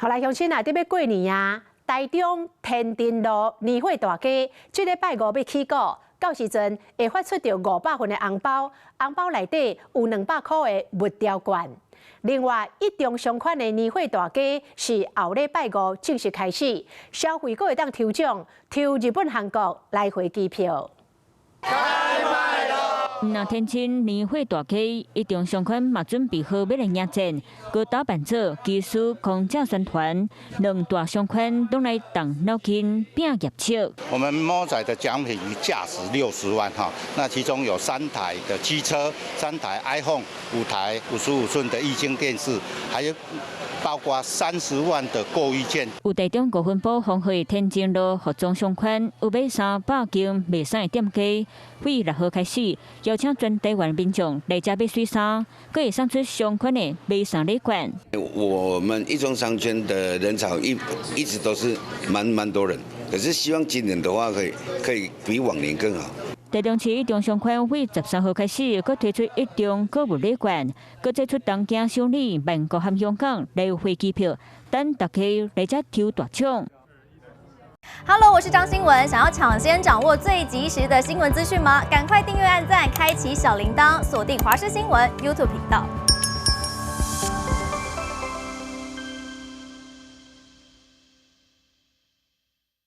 好來，鄉親啊，佇欲過年啊，台中天津路年貨大街，這禮拜五欲起鼓，到時陣會發出著500份的紅包，紅包內底有200箍的物調券。另外，一中商圈的年貨大街是後禮拜五正式開始，消費閣會當抽獎，抽日本、韓國來回機票。若天津年貨大街，一中商圈嘛準備好欲來迎戰，閣打扮做機師、空姐宣傳，兩大商圈攏來動腦筋拼業績。我們貓仔的獎品價值60萬哈，那其中有三台的機車、三台 iPhone、5台55寸的液晶電視，還有包括30萬的購物券。有台中五分埔豐匯天津路服裝商圈有買300間賣衫的店家，對6號開始邀請全台灣民眾來遮買媠衫，閣會送出商圈的買衫禮券。我們一中商圈的人潮一直都是蠻多人，可是希望今年的話可以比往年更好。台中市一中商圈對13號開始，閣推出一中購物禮券，閣祭出東京、首爾、曼谷和香港來回機票，等大家來遮抽大獎。 Hello，我是張新聞，想要搶先掌握最及時的新聞資訊嗎？趕快訂閱、按讚、開啟小鈴鐺，鎖定華視新聞 YouTube 頻道。